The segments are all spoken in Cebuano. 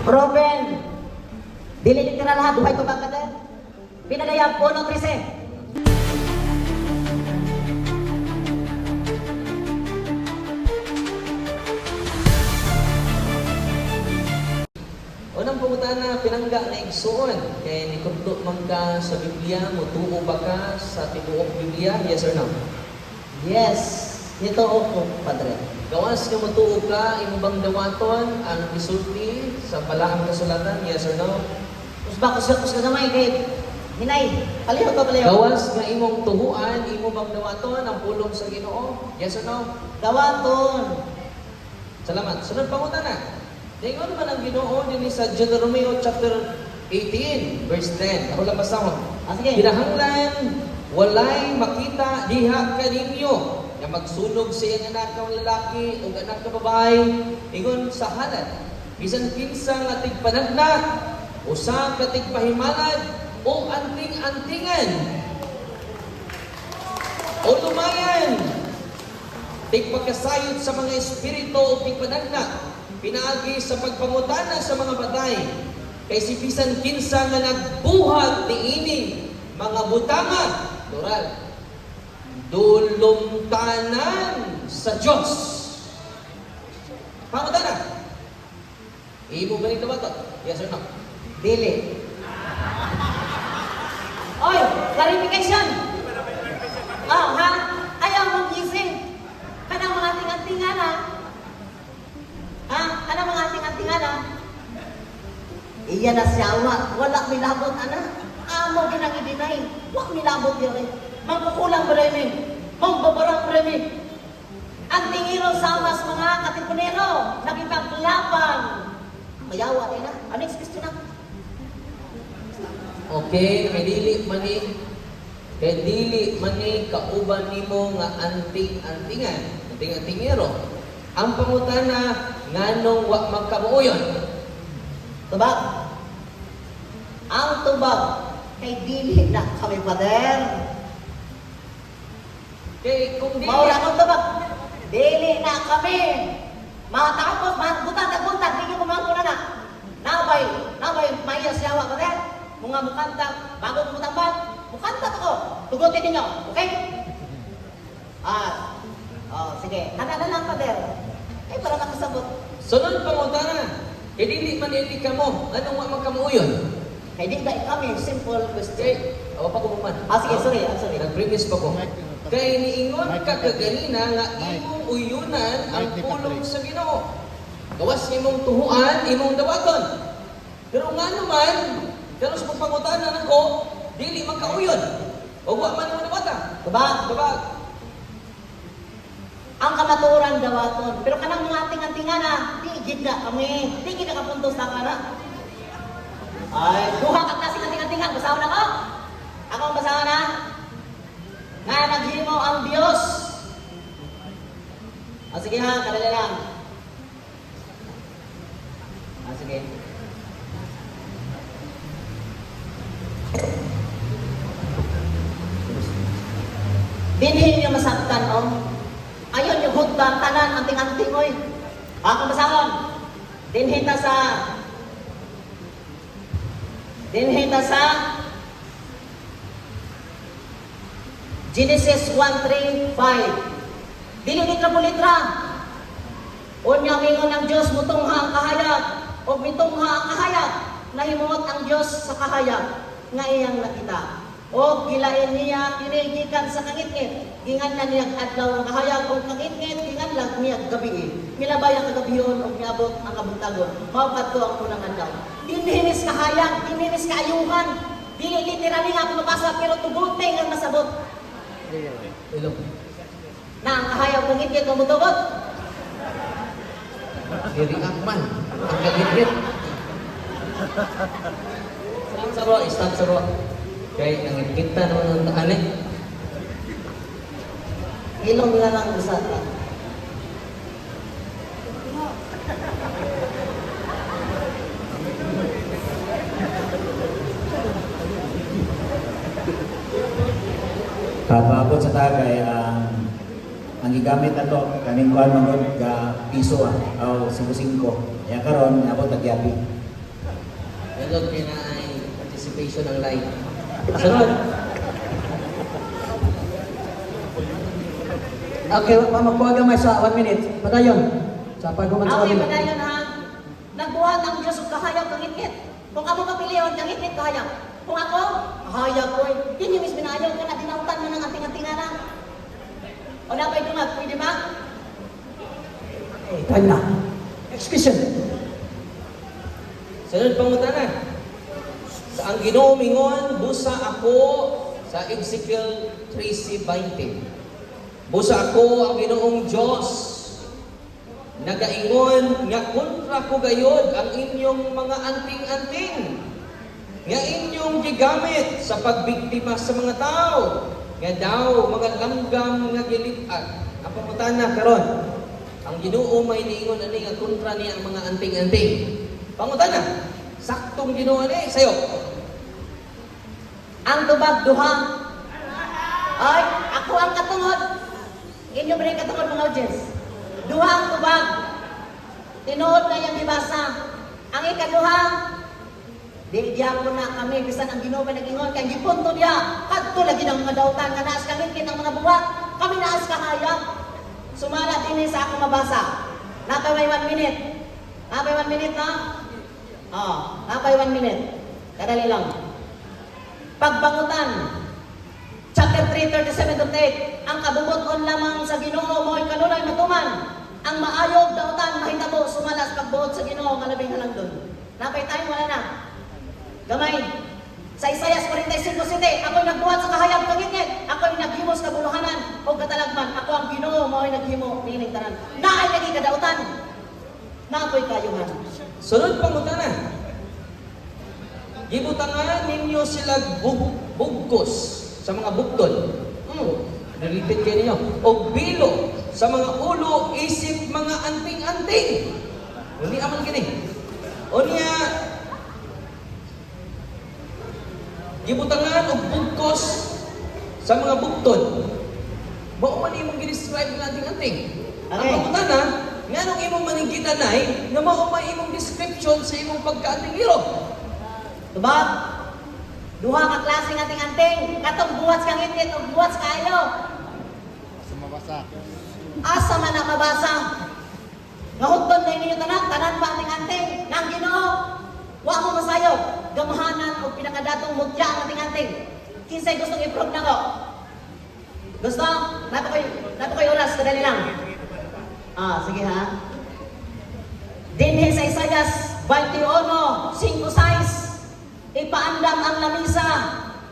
Proven. Dili literal ha, duhay tubag, Pader. Pinadayag 1:13. Unang pangutana, pinangga na igsuon. Kay nikudto man ka sa Biblia, mutuo ba ka sa tibuok Biblia? Yes or no? Yes, nito ko, Padre. Gawas nga mutuo ka, imo bang dawaton ang gisulti sa balaang kasulatan? Yes or no? Usba ko siya kus gamay kay hinay. Paliho to, paliho. Gawas nga imong tuhuan, imo bang dawaton ang pulong sa Ginoo? Yes or no? Dawaton. Salamat. Sunod pangutana. Ningon man ang Ginoo dinhi sa Deuteronomio chapter 18 verse 10. Ako lang basahon. Ah, sige. Kinahanglan walay makita diha kaninyo nga magsunog sa iyang anak nga lalaki o anak nga babae ingon sa halad, bisan kinsa nga tigpanagna, usa ka tigpahimalad o anting-antingan o lumayan, tigpagkasayod sa mga espiritu o tigpanagna pinaagi sa pagpangutana sa mga patay, kay si bisan kinsa nga nagbuhat niini mga butanga, plural, dulumtanan sa Dios. Pangutana, imo ba nito ba to? Yes or no? Dili. Oy, clarification. Ah, ha? Ayaw mong gising. Kanang mga tingan-tingan ha. Ha? Kanang mga tingan-tingan ha. Iya na siya, wa. Wala milabot, ana. Amo ginang i-deny. Wa milabot yun eh. Mangkukulang ba rin? Mangbabarang ba rin? Ang tingiro sama sa mga katipunero, nakipaglaban. Mayawa rin na. Ano next question na? Okay, kay dili man ni kauban nimo nga anting-antingan, anting-antingero. Ang pangutana, nganong wa magkamuoyon? Tubag. Ang tubag kay dili na kami, Pader. Kay kung dili Maura akong tubag. Dili na kami. Matapos, buntag, buntag, dili ko mga na. Nabay, nabay, maya siyawa, Pader. Mga mukanta, bago ko mutambal, mukanta ko. Tugutin ninyo, okay? Ah, oh, sige. Handa na lang, Pader. Ay, para makasabot. Sunod pangutana, kay dili man ini kamo, nganong wa magkamuoyon? Kay di ba kami, simple question. Kay awa pa ko man. Ah, sige, sorry, ah, sorry. Nag-premise pa ko. Kay niingon ka kaganina nga imong uyunan ang pulong sa Ginoo. Gawas imong tuhuan, imong dawaton. Pero nga naman, pero sa pagpangutana nako, dili magkauyon. O wa man imo dawata. Tubag. Tubag. Ang kamatuoran dawaton. Pero kanang mga tingan-tingan na, di gid na kami. Di gid na kapunto sa kana. Ay, duha ka klase ng tingan-tingan. Basahon ako. Ako ang basahon na. Nga naghimo ang Dios. Ah, sige ha, kadali lang. Ah, sige. Dinhi niyo masaktan, oh. Ayon yung hutbang tanan, anting-anting, oy. Ako basahon. Dinhi ta sa Dinhi ta sa Genesis 1:3-5. Dili litra po litra. Unya mingon ang Dios, "Mutungha ang kahayag," ug mitungha ang kahayag. Nahimuot ang Dios sa kahayag nga iyang nakita. O gilain niya kini gikan sa kangitngit. Ginganlan niya adlaw ang kahayag ug kangitngit ginganlan niya gabi. Milabay ang kagabihon ug miabot ang kabuntagon. Mao kadto ang unang adlaw. Dinhinis kahayag, dinhinis kaayuhan. Dili literally nga ako mabasa pero tugote nga masabot. Ilong. Na ang kahayag kangitngit mo mutugot. Ni-react man. Ang kagitgit. Stop sa ro, stop sa ro. Kay nangitgita naman ang taan eh. Ilong na lang usa ka. Paabot sa tagay ang gigamit nato kaning kuan man gud ga piso ah o 5. Ya karon abot tag yapi. Nindot kay na ay participation ng live. Sunod. Okay, magkuha gamay sa 1 minute. Padayon. Sa paghuman sa Okay, 1 minute. padayon ha. Nagbuhat ang Diyos og kahayag kangitngit. Kung amo kapilion, kangitngit kahayag. Kung ako, kahayag ko. Yun yung misminayaw ka na, dinautan mo ng anting-antinga na. O napay dungag, pwede ba? Okay, time na. Next question. Sunod pangutana. Sa ang Ginoo mingon, busa ako sa Ezekiel 13:20. Busa ako ang Ginoong Dios. Nagaingon nga kontra ko gayod ang inyong mga anting-anting nga inyong gigamit sa pagbiktima sa mga tao nga daw mga langgam nga gilip-at. Ang pangutana karon, ang Ginoo may niingon ani nga kontra niya ang mga anting-anting. Pangutana, saktong Ginoo ani sayo. Ang tubag duha. Ay, ako ang katungod. Inyo ba rin katungod mga audience? Duha ang tubag. Tinuod na iyang gibasa. Ang ikaduha, di diya na kami, bisan ang Ginoo pa nag-ingon, kay gipunto niya, kadto lagi ng mga dautan, nga naas kangitngit ang mga buhat, kami naas kahayag. Sumala din sa akong mabasa. Napay may 1 minute. Napay 1 minute na? Oh, napay 1 minute. Kadali lang. Pagbangutan. Chapter 3, 37 to 8. Ang kabubuton lamang sa Ginoo mo'y kanunay matuman. Ang maayog dautan mahitabo sumalas pagbuot sa Ginoo nga labing halangdon. Napay time wala na. Gamay. Sa Isayas 45:7, ako'y nagbuhat sa kahayag kangitngit, ako'y naghimo sa kabuluhanan o katalagman, ako ang Ginoo mao'y naghimo niining tanan. Naay lagi kadautan. Naako'y kayuhan. Sunod pangutana. Gibutangan ninyo sila bugkos sa mga bukton. Repeat kayo ninyo. Og bilo sa mga ulo isip mga anting-anting. Uli aman kini. Unya gibutangan og bugkos sa mga bukton. Mao man imong gi-describe nga anting-anting. Ang pangutana, nganong imong maninggitanay nga mao may imong description sa imong pagkaantingero? Tubag. Duha ka klase ng anting-anting. Katong buhat sa kangitngit ug buhat sa kaayo. Sumabasa. Asa man na mabasa. Ngahutton na ninyo tanan, tanan pa anting-anting. Nang Ginoo, wa mo masayo. Gamhanan og pinakadatong mutya ang anting-anting. Kinsay gustong i-prove nako? Gusto? Nato ko'y oras, kadali lang. Ah, sige ha. Dinhi sa Isayas 21:5-6, ipaandam ang lamisa,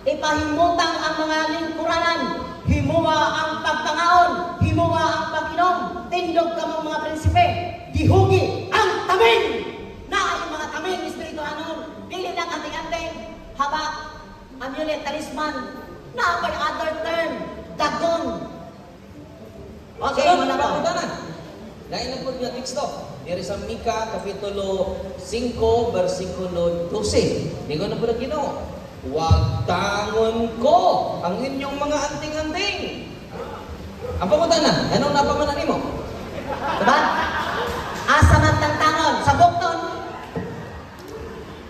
ipahimutang ang mga lingkuranan, himuwa ang pagpangaon, himuwa ang pag-inom, tindog kamong mga prinsipe, gihugi ang taming! Na ang mga taming espirituhanon, dili lang anting-anting, habak, amulet, talisman, na pa'y other term, dagon. Okay, Sunod, wala ko. pangutana. Lain na po nga teksto. Diri sa Mika, Kapitulo 5, versikulo 12. Ningon na po ng Ginoo. Huwag tangon ko ang inyong mga anting-anting. Ang pangutana, anong napamanan nimo? Diba? Asa man tangtangon? Sa bukton.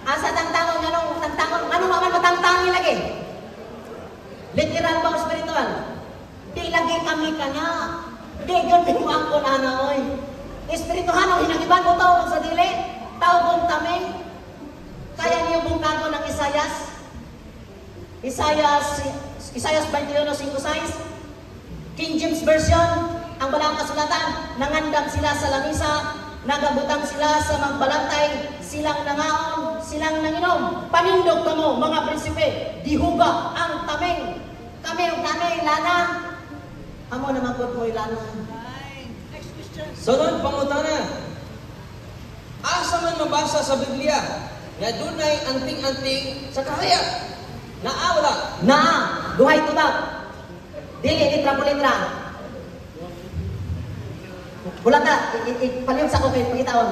Asa tangtangon? Anong tangtangon? Anong man matangtangi lagi? Literal ba o spiritual? Di lagi kami kana. Di ganun mo ang kunana, oy. Espirituhan ang hinagiban mo tawag sa dili. Tawag taming. Kaya niyo bungkago ng Isayas. Isayas 21:5-6. King James Version, ang balang kasulatan, nangandam sila sa lamisa, nagabutang sila sa magbalantay, silang nangaon, silang nanginom. Panindog kamo, mga prinsipe, dihuga ang tameng. Kami og nanay, lana. Amo naman po mo lana. Sunod pangutana. Asa man mabasa sa Biblia nga dunay anting-anting sa kahayag? Naa wala? Naa, duhay tubag. Dili litra po litra. Wala ta, palihog sa ko kay pangitaon.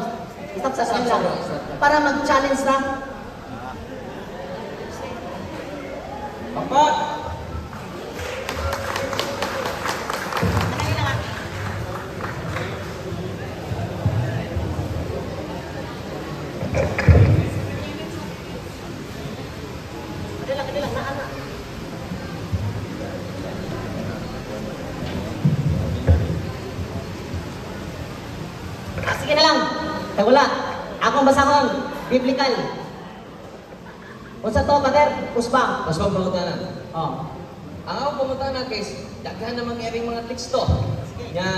Stop sa kanila. Para mag-challenge na. Papa, Kay wala. Akong basahon, biblical. Unsa to, Pater? Usbang. Mas pangutana. Oh. Ang akong pangutana kay daghan namang iring mga teksto nga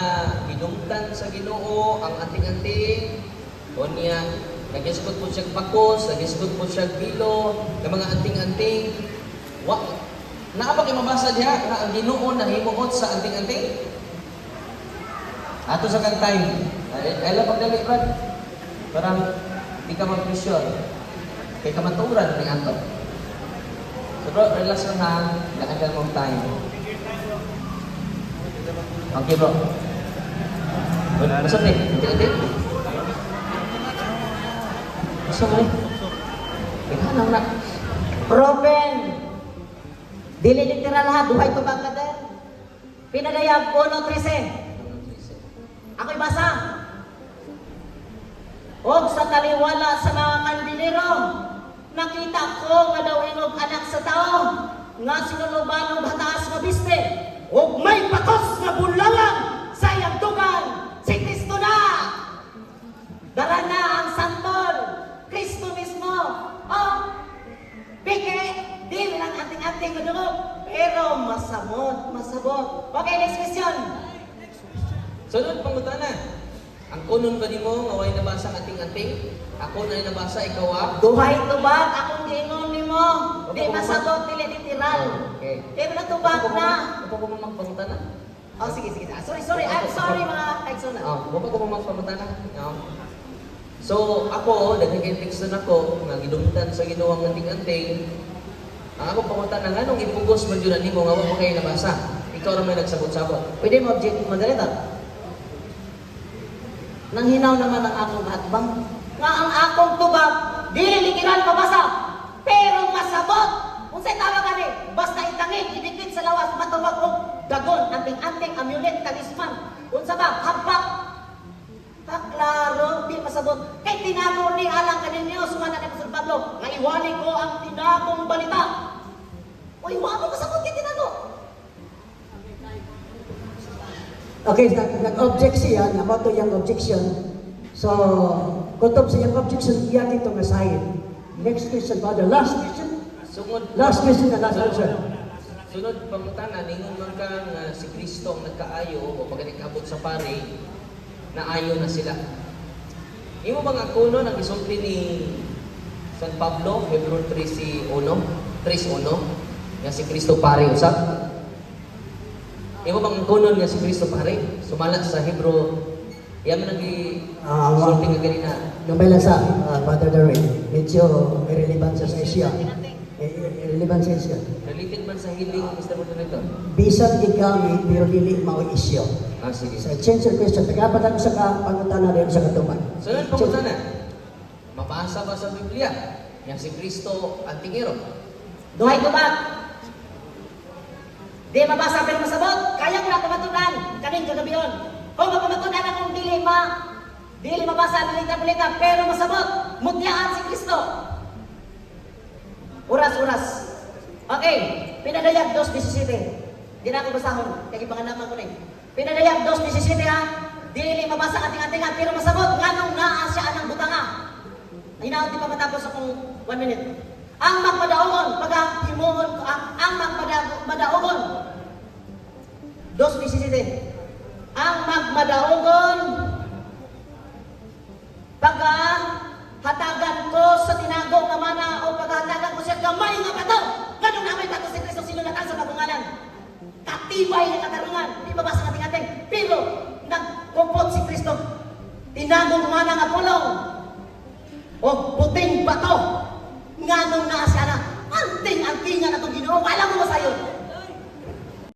gidumtan sa Ginoo ang anting-anting, unya nagisgot po siya bakos, nagisgot po siya bilo, ng mga anting-anting. Wa naa ba kay mabasa diha nga ang Ginoo nahimuot sa anting-anting? Ato sa kantay. Ay, ay lang pagdali, Brad. Parang di ka mag-pressure. Kay kamaturan ni ato. So bro, relax lang ha. Daan mong time. Okay, bro. Basta ni, hindi, hindi. Basta mo eh. Ikaw na. Proven. Dili literal ha, duhay tubag, Pater. Pinadayag 1:13. Ako'y basa. Og sa taliwala sa mga kandilero, nakita ko nga daw inog anak sa tao, nga sinuluban og hataas nga biste, og may bakos nga bulawan sa iyang dugan, si Kristo na! Dara na ang santol, Kristo mismo. Oh, pike, di lang anting-anting nga dungog, pero masamot, masabot. Okay, next question. Sunod pangutana. Ang kunon ba nimo nga way nabasa ang anting-anting? Ako na nabasa, ikaw ah. Duhay tubag, akong giingon nimo. Di masabot, dili literal. Okay. Pero natubag na. Upo ko mo magpangutana. Oh, sige, sige. Ah, sorry, sorry. I'm sorry, mga kaigsoona. Oh, upo ko mo magpangutana. No. So ako, daghan kay teksto nako nga gidumtan sa Ginoo ang anting-anting. Ang akong pangutana, nganong ipugos man jud nimo nga wa mo kay nabasa? Ikaw ra may nagsabot-sabot. Pwede mo object, moderator. Nanghinaw naman ang akong atbang. Nga ang akong tubag, dili literal mabasa, pero masabot. Unsay tawag ani? Basta itangin, idikit sa lawas, matubag og dagon, anting-anting, amulet, talisman. Unsa ba? Habak. Kaklaro, di masabot. Kay tinago ni alang kaninyo, sumana ni Apostol Pablo, nga iwali ko ang tinagong balita. Uy, wa mo kasabot kay tinago. Okay, nag-object siya, nga mao to iyang objection. So, kutob sa iyang objection, iya kito nga side. Next question, Father. Last question. Sungod Last question and last answer. Sunod pangutana, ningon man ka nga si Kristo ang nagkaayo o pag nagkaabot sa pare, naayo na sila. Imo bang akuno ang isulti ni San Pablo, Hebreo 3:1, 3:1, nga si Kristo pare usab? Imo bang akunon nga si Kristo pare? Sumala sa Hebreo, iya man nagi sulti nga ganina. Gamay lang sa Father Darwin, medyo irrelevant siya sa isya. Irrelevant sa isya. Related man sa healing, Mr. Moderator. Bisan gigamit pero dili mao isyo. Ah, sige. So change your question. Tagapat ako sa pangutana din sa katubag. Sunod pangutana. Mabasa ba sa Biblia nga si Kristo ang tingero? Duhay tubag. Di mabasa pero masabot. Kaya ko na pamatunan kaning kagabion. Kung mapamatunan akong dili mabasa dili tabulita pero masabot. Mutyaan si Kristo. Oras, oras. Okay, Pinadayag 2:17. Di na ako basahon, kay ipangalaman ko na eh. Pinadayag 2:17 ha. Dili mabasa ating-atingan pero masabot nganong naa siya anang butanga. Hinaot di pa matapos akong 1 minute. Ang magmadaogon, paghimuon ko, ang magmadaogon. 2:17. Ang magmadaogon, pagka hatagan ko sa tinago nga mana o paghatagan ko siya gamay nga bato. Ganun na may bato si Kristo sinulatan sa bagong. Katibay nga katarungan, di mabasa ng ating-ating. Pero nagkupot si Kristo, tinagong mana nga pulong o puting bato. Nganong naa siya na anting-antingan atong Ginoo, wala mo masayon.